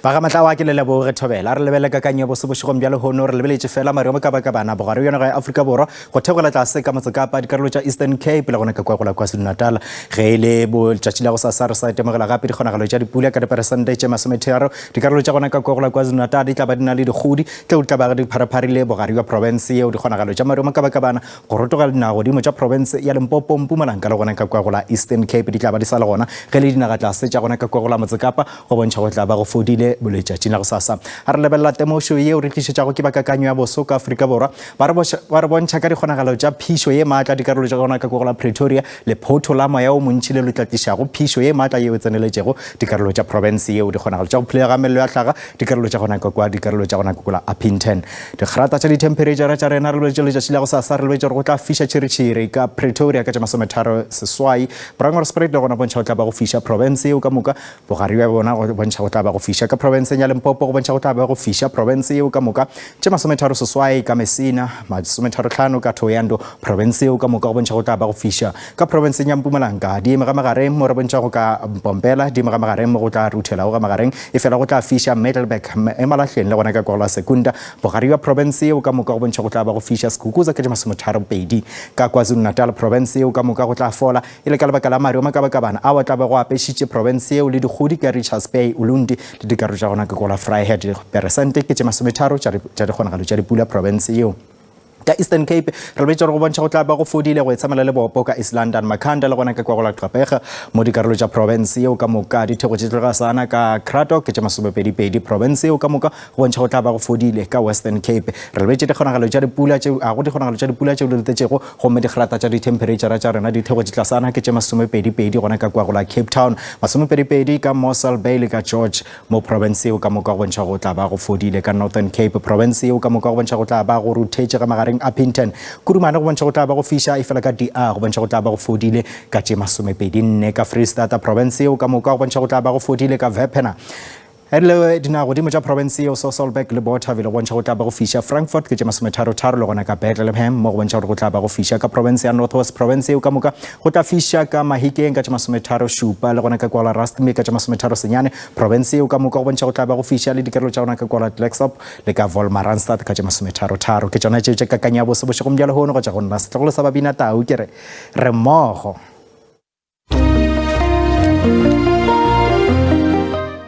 Ba ga Matlawa ke le leboge Thobela. A re lebelele kakanyo ya boso bošegong bja lehono. Re lebeletše fela maru a makabakabana bogare bja naga ya Afrika Borwa go theogela tlase ka Motsekapa, dikarolo tša Eastern Cape le gona ka kua go la KwaZulu-Natal. Ge e le letšatši la gosasa re sa itemogela gape dikgonagalo tša dipula ka diperesente tše masometharo. Dikarolo tša gona ka kua go la KwaZulu-Natal di tla ba di na le dikgodi tšeo di tla bago di pharapharile bogare bja profense yeo. Dikgonagalo tša maru a makabakabana go rotogela dinaga-godimo tša profense ya Limpopo, Mpumalanga le gona ka kua go la Eastern Cape di tla ba di sa le gona. Ge e le dinaga-tlase tša gona ka kua go la Motsekapa go bontšha go tla ba go fodile boletšatšing la gosasa. A re lebelela temošo yeo re tlišetšago ke ba kakanyo ya boso ka Afrika Borwa, ba re bontšha ka dikgonagalo tša phišo ye maatla dikarolo tša gona ka kua go la Pretoria, lephotho la moya o montši le lo tla tlišago phišo ye maatla yeo e tseneletšego dikarolo tša profense yeo, dikgonagalo tša go phulega ga mello ya hlaga dikarolo tša gona ka kua dikarolo tša gona ka kua la Upington. Dikgrata tša dithemphereitšara tša rena re lebeletše letšatši la gosasa, re lebeletše gore go tla fiša tšhiritšhiri ka Pretoria ka tša masometharo seswai. Bronkhorstspruit le gona bontšha go tla ba go fiša profense yeo ka moka. Bogare bja bona go bontšha go tla ba go fiša ka profenseng ya Limpopo, go bontšha go tla ba go fiša profense yeo ka moka. Tše masometharo seswai ka Messina, masometharo hlano ka Thohoyandou, profense yeo ka moka go bontšha go tla ba go fiša. Ka profenseng ya Mpumalanga, di eme ga magareng mo re bontšhago ka Mpompela, di eme ga magareng mo go tla ruthelago ga magareng, efela go tla fiša Middelburg, Emalahleni le gona ka kwa go la Secunda. Bogare bja profense yeo ka moka go bontšha go tla ba go fiša Skukuza ka tše masometharo pedi. Ka KwaZulu-Natal, profense yeo ka moka go tla fola e le ka lebaka la maru a makabakabana ao a tla bego a apešitše profense yeo le dikgodi ka Richards Bay, Ulundi le dikarolo tša gona ka kwa la Vryheid. Diperesente ke tše masometharo tša dikgonagalo tša dipula profense yeo. Ka Eastern Cape, re lebetše gore go bontšha go tla ba go fodile go etshamela lebopo ka East London, Makhanda le gona ka kwa go la Gqeberha mo dikarolo tša profense yeo ka moka. Ditheko tše tlogasana ka Cradock ke tše masomepedipedi profense yeo ka moka go bontšha go tla ba go fodile ka Western Cape. Re lebetše dikgonagalo tša dipula tše a go dikgonagalo tša dipula tšeo di letetšego gomme dikgrata tša dithemphereitšara tša rena ditheko tše tlasana ke tše masomepedipedi gona ka kwa go la Cape Town, masomepedipedi ka Mossel Bay le ka George mo profense yeo ka moka go bontšha go tla ba go fodile ka Northern Cape. Profense yeo ka moka go bontšha go tla ba go ruthetše ga magareng a Upington, Kurumane go bontšha go tla ba go fiša efela ka DR go bontšha go tla ba go fodile ka tše masomepedi nne ka Freistata. Profense yeo ka moka go bontšha go tla ba go fodile ka Wepener. Erle dinagodimo tša profense yeo Sasolburg le Bothaville go bontšha go tla ba go fiša, Frankfurt ke tše masometharo-tharo le gona ka Bethlehem mo go bontšha gore go tla ba go fiša. Ka profense ya North West profense yeo ka moka go tla fiša ka Mahikeng ka tše masometharo šupa le gona ka kwa la Rustmere ka tše masometharo senyane. Profense yeo ka moka go bontšha go tla ba go fiša le dikarolo tša gona ka kwa la Klerksdorp le ka Wolmaransstad ka tše masometharo-tharo. Ke tšona tšeo tše kakanyo ya bose bošegong bja lehono go tšwa go nna setlogolo sa Babina Tau ke re re mmogo.